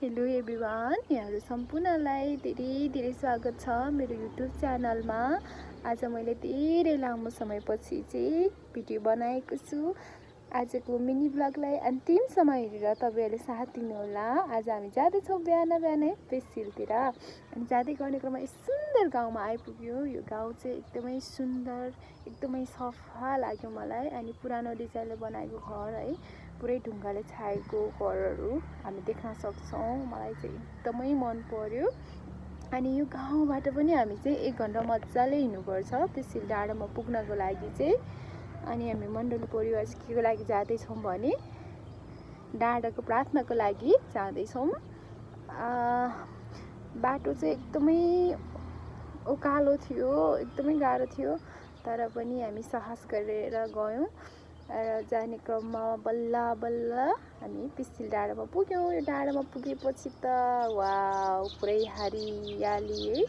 Hello everyone, यहाँहरू सम्पूर्णलाई धेरै स्वागत छ मेरो युट्युब च्यानलमा। आज मैले धेरै लामो समयपछि चाहिँ भिडियो बनाएको छु। आजको मिनी ब्लगलाई अन्तिमसम्म हेरेर तपाईँहरूले साथ दिनुहोला। आज हामी जाँदैछौँ बिहानै पेसिलतिर अनि जाँदै गर्ने क्रममा सुन्दर गाउँमा आइपुग्यो। यो गाउँ चाहिँ एकदमै सुन्दर, एकदमै सफा लाग्यो मलाई। अनि पुरानो डिजाइनले बनाएको घर है, पुरै ढुङ्गाले छाएको घरहरू हामी देख्न सक्छौँ। मलाई चाहिँ एकदमै मन पर्यो। अनि यो गाउँबाट पनि हामी चाहिँ 1 घन्टा मजाले हिँड्नुपर्छ पेसिल डाँडामा पुग्नको लागि चाहिँ। अनि हामी मण्डली परिवार चाहिँ के को लागि जाँदैछौँ भने डाँडाको प्रार्थनाको लागि जाँदैछौँ। बाटो चाहिँ एकदमै उकालो थियो, एकदमै गाह्रो थियो, तर पनि हामी साहस गरेर गयौँ र जाने क्रममा बल्ल हामी पेसिल डाँडामा पुग्यौँ। यो डाँडामा पुगेपछि त वाउ, पुरै हरियाली है,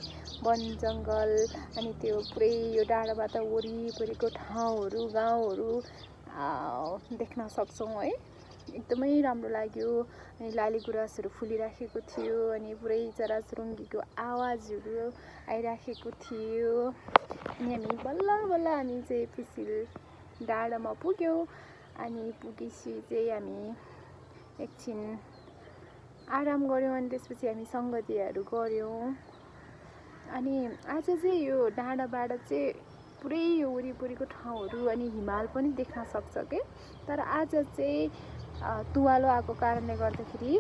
वन जङ्गल। अनि त्यो पुरै यो डाँडामा त वरिपरिको ठाउँहरू गाउँहरू देख्न सक्छौँ है, एकदमै राम्रो लाग्यो। अनि लाली गुराँसहरू फुलिराखेको थियो अनि पुरै चराचुरुङ्गीको आवाजहरू आइराखेको थियो। अनि हामी बल्ल हामी चाहिँ पेसिल डाँडामा पुग्यौँ। अनि पुगेपछि चाहिँ हामी एकछिन आराम गऱ्यौँ अनि त्यसपछि हामी सङ्गतिहरू गऱ्यौँ। अनि आज चाहिँ यो डाँडाबाट चाहिँ पुरै यो वरिपरिको ठाउँहरू अनि हिमाल पनि देख्न सक्छ के। तर आज चाहिँ तुवालो आएको कारणले गर्दाखेरि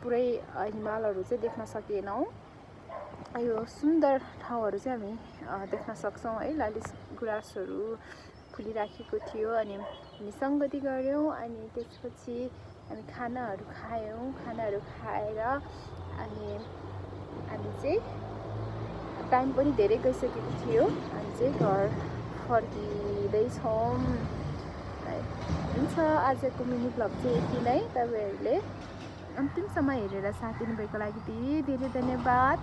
पुरै हिमालहरू चाहिँ देख्न सकेनौँ। यो सुन्दर ठाउँहरू चाहिँ हामी देख्न सक्छौँ है। लाली गुराँसहरू फुलिराखेको थियो अनि हामी सङ्गति गऱ्यौँ। अनि त्यसपछि हामी खानाहरू खाएर अनि हामी चाहिँ टाइम पनि धेरै गइसकेको थियो, हामी चाहिँ घर फर्किँदैछौँ। हुन्छ, आजको मिनी ब्लग चाहिँ यति नै। तपाईँहरूले अन्तिमसम्म हेरेर साथ दिनुभएको लागि धेरै धन्यवाद।